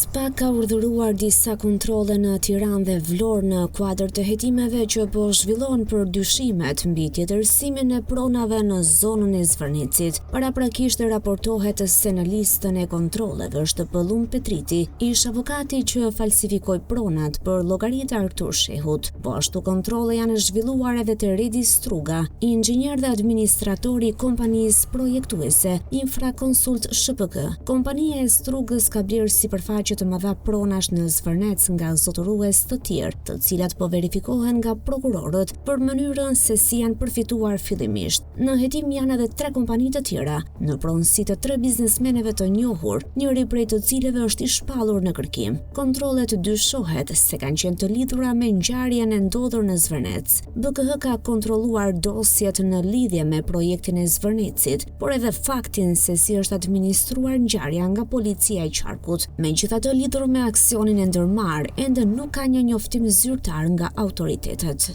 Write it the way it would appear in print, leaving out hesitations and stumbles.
Spak ka urdhëruar disa kontrolle në Tiranë dhe Vlorë në kuadër të hetimeve që po zhvillon për dyshimet mbi tjetërsimin e pronave në zonën e Zvërnecit. Paraprakisht raportohet se në listën e kontrolleve është Pëllumb Petriti, ish-avokati që falsifikoi pronat për llogari të Artur Shehut. Po ashtu kontrolle janë zhvilluar edhe te Redi Struga, inxhinier dhe administrator i kompanisë projektuese Infrakonsult SHPK. Kompania e Strugës ka blerë sipërfaqe të mëdha pronash në Zvërnec nga zotërues të tjerë, të cilat po verifikohen nga prokurorët për mënyrën se si janë përfituar fillimisht. Në hetim janë edhe tre kompani të tjera, në pronësi të tre biznesmenëve të njohur, njëri prej të cilëve është i shpallur në kërkim. Kontrollet dyshohet se kanë qenë të lidhura me ngjarjen e ndodhur në Zvërnec. BKH ka kontrolluar dosjet në lidhje me projektin e Zvërnecit, por edhe faktin se si është administruar ngjarja nga policia e qarkut. Megjithatë, lidhur me aksionin e ndërmarrë, ende nuk ka një njoftim zyrtar nga autoritetet.